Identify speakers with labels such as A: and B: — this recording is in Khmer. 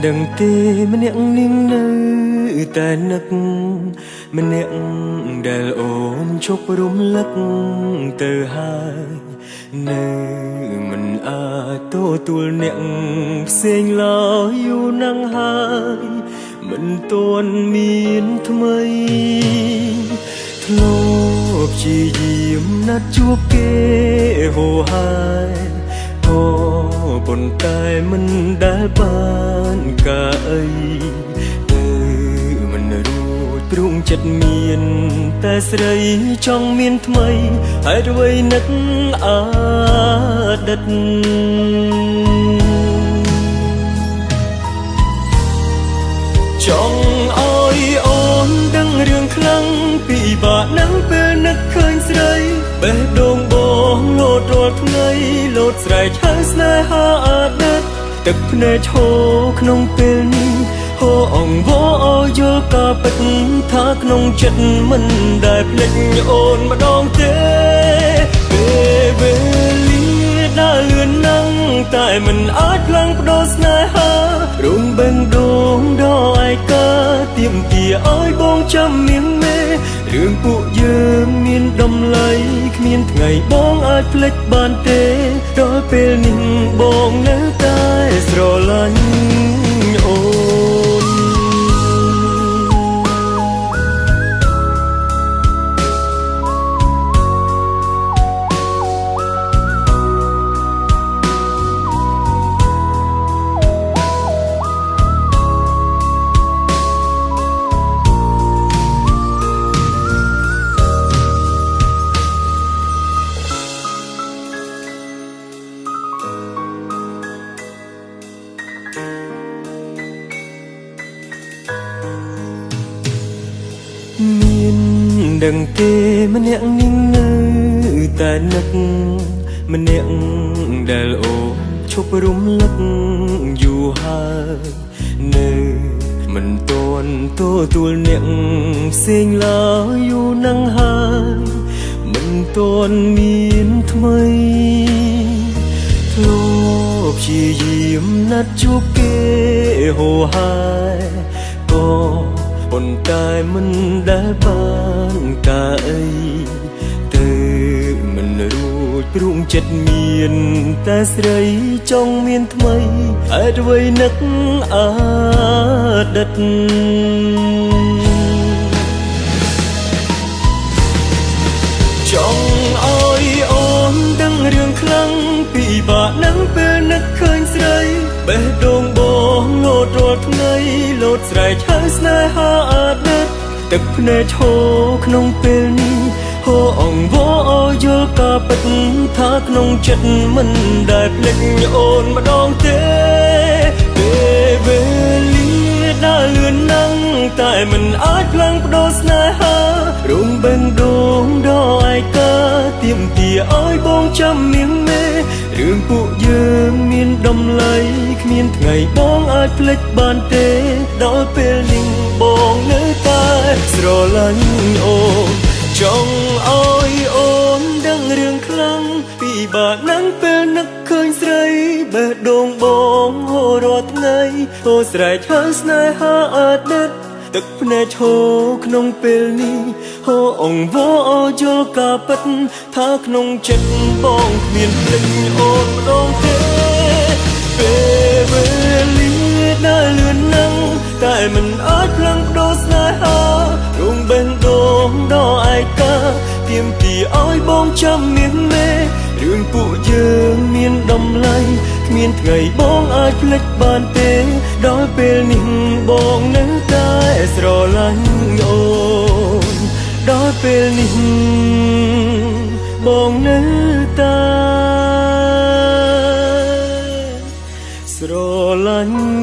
A: ដឹងទេម្នាក់នាងនៅតែនឹកម្នាក់ដែលអូនជប់រំលឹកទៅហើយនៅមិនអាចទទួលអ្នកផ្សេងឡើយយូរណាស់ហើយមិនទាន់មានថ្មីធ្លាប់ជាយាមណាត់ជួបគេហូហើយក៏ប៉ុន្តែមិនដែលបានការអីទៅមិនរួចព្រោះចិត្តមានតែស្រីចង់មានថ្មីហើយអ្វីនឹកអតីតចង់ឲ្យអូនដឹងរឿងខ្លាំងពីបាក់នឹងពេលនឹកឃើញស្រីបេះដូងបងលោតរាល់ថ្ងៃលោតស្រែកហៅស្នេហាអតីតទឹកភ្នែកហូរក្នុងពេលនេះហូរអង្វរឲ្យយល់ការពិតថាក្នុងចិត្តមិនដែលភ្លេចអូនម្ដងទេពេលវេលាដើរលឿនណាស់តែមិនអាចផ្លាស់ប្ដូរស្នេហារុំបេះដូងដល់ឯកាទៀមទាឲ្យបងចាំមានមេរឿងពួកយើងមានតម្លៃគ្មានថ្ងៃបងអាចភ្លេចបានទេដល់ពេលនេះបងនៅតែស្រឡាញ់អូនមានដឹងទេម្នាក់នាងនៅតែនឹកម្នាក់ដែលអូនឈប់រំលឹកយូរហើយនៅមិនទាន់ទទួលអ្នកផ្សេងឡើយយូរណាស់ហើយមិនទាន់មានថ្មីធ្លាប់ជាយាមណាត់ជួបគេហូហើយក៏ប៉ុន្តែមិនដែលបានការអីទៅមិនរួចព្រោះចិត្តមានតែស្រីចង់មានថ្មីហេតុអ្វីនឹកអតីតចង់ឲ្យអូនដឹងរឿងខ្លាំងពីបាក់នឹងពេលនឹកឃើញស្រីបេះដូងបងលោតរាល់ថ្ងៃលោតស្រែកហៅស្នេហាអតីតទឹកភ្នែកហូរក្នុងពេលនេះហូរអង្វរឲ្យយល់ការពិតថាក្នុងចិត្តមិនដែលភ្លេចអូនម្ដងទេពេលវេលាដើរលឿនណាស់តែមិនអាចផ្លាស់ប្ដូរស្នេហារុំបេះដូងដល់ឯកាទៀមទាឲ្យបងចាំមានមេរឿងពួកយើងមានតម្លៃគ្មានថ្ងៃបងអាចភ្លេចបានទេដល់ពេលនេះបងនៅតែស្រឡាញ់អូនចង់ឲ្យអូនដឹងរឿងខ្លាំងពីបាក់នឹងពេលនឹកឃើញស្រីបេះដូងបងហូររាល់ថ្ងៃហូរស្រែកហៅស្នេហាអតីតទឹកភ្នែកហូរក្នុងពេលនេះហូរអង្វរឲ្យយល់ការពិតថាក្នុងចិត្តបងគ្មានភ្លេចអូនម្ដងទេពេលវេលាដើរលឿនណាស់តែមិនអាចផ្លាស់ប្ដូរស្នេហារុំបេះដូងដល់ឯកាទៀមទាឲ្យបងចាំមានមេរឿងពួកយើងមានតម្លៃគ្មានថ្ងៃបងអាចភ្លេចបានទេដល់ពេលនេះបងនៅតែស្រឡាញ់អូនដល់ពេលនេះបងនៅតែស្រឡាញ់